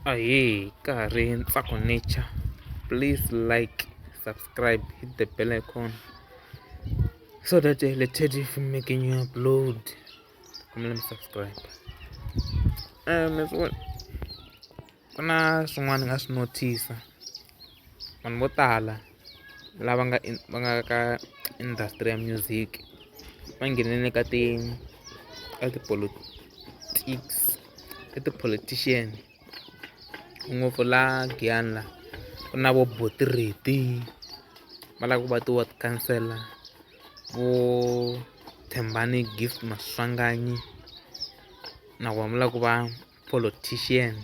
Ahee ka ha ri Ntsako Nature please like subscribe hit the bell icon so that later if we make a new upload kombela mi subscribe. Ku na swin'wana ni nga swi notice-a vanhu vo tala lava nga va nga ka industry ya music va nghenele ka ti ka tipolotiki i ti-politician ngopfu la Giyani la ku na vo Buti Reddy va lava ku va ti-ward councilor vo Thembani Gift Maswanganyi na vona va lava ku va politician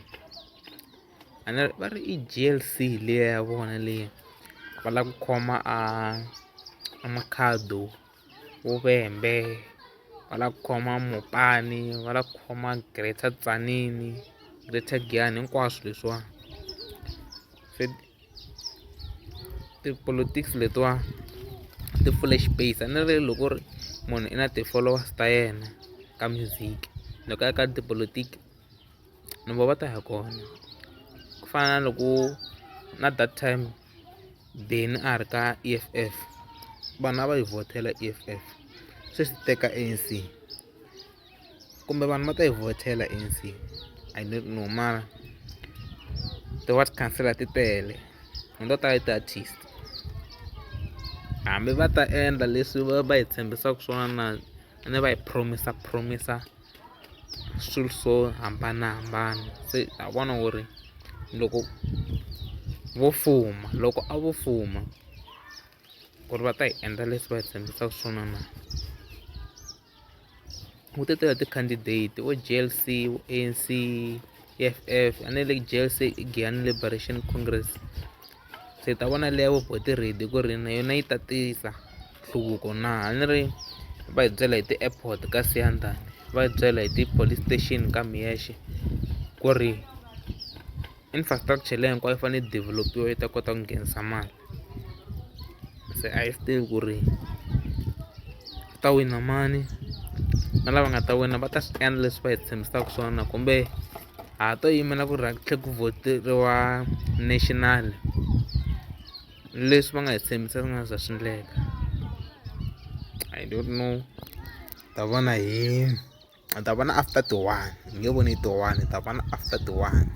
a ni va ri i G_L_C liya ya vona liya va lava ku khoma a a Makhado vo Vhembe va lava ku khoma Mopani va lava ku khoma Greater Tzaneen Greater Giyani hinkwaswo leswiwani se tipolotiki letiwa ti pfule xipeyisi a ni ri loko ku ri munhu i na ti-followers ta yena ka music loko a ya ka tipolotiki na vo va ta ya kona ku fana na loko na that time Benny a ri ka E_F_F vanhu a va yi vhotela E_F_F sweswi teka A_N_C kumbe vanhu va ta yi vhotela A_N_C I don't know mara ti-ward councilor ti tele and to tala i ti-artist hambi va ta endla leswi va va hi tshembisaka swona na ene va hi promise promise swilo swo hambanahambana se ha vona ku ri loko vo fuma loko a vo fuma ku ri va ta hi endla leswi va hi tshembisaka swona na ku ti tele ti-candidate vo G_L_C vo A_N_C E_F_F a ni le G_L_C i Giyani Liberation Congress se hi ta vona leya vo Buti Reddy ku ri na yona yi ta tisa nhluvuko na a ni ri va hi byela hi ti-airport ka Siyandhani va hi byela hi ti-police station ka Mhexe ku ri infrastructure leyi hinkwayo yi fanele yi develop-iwa yi ta kota ku nghenisa mali se a hi swi tivi ku ri ku ta wina mani na lava nga ta wina va ta swi endla leswi va hi tshembisaka swona kumbe ha to yimela ku ri ku tlhela ku vhoteriwa national leswi va nga hi tshembisa swi nga za swi endleka I don't know ta vona hi. Hi ta vona after ti-one hi nge voni hi ti-one hi ta vona after ti-one.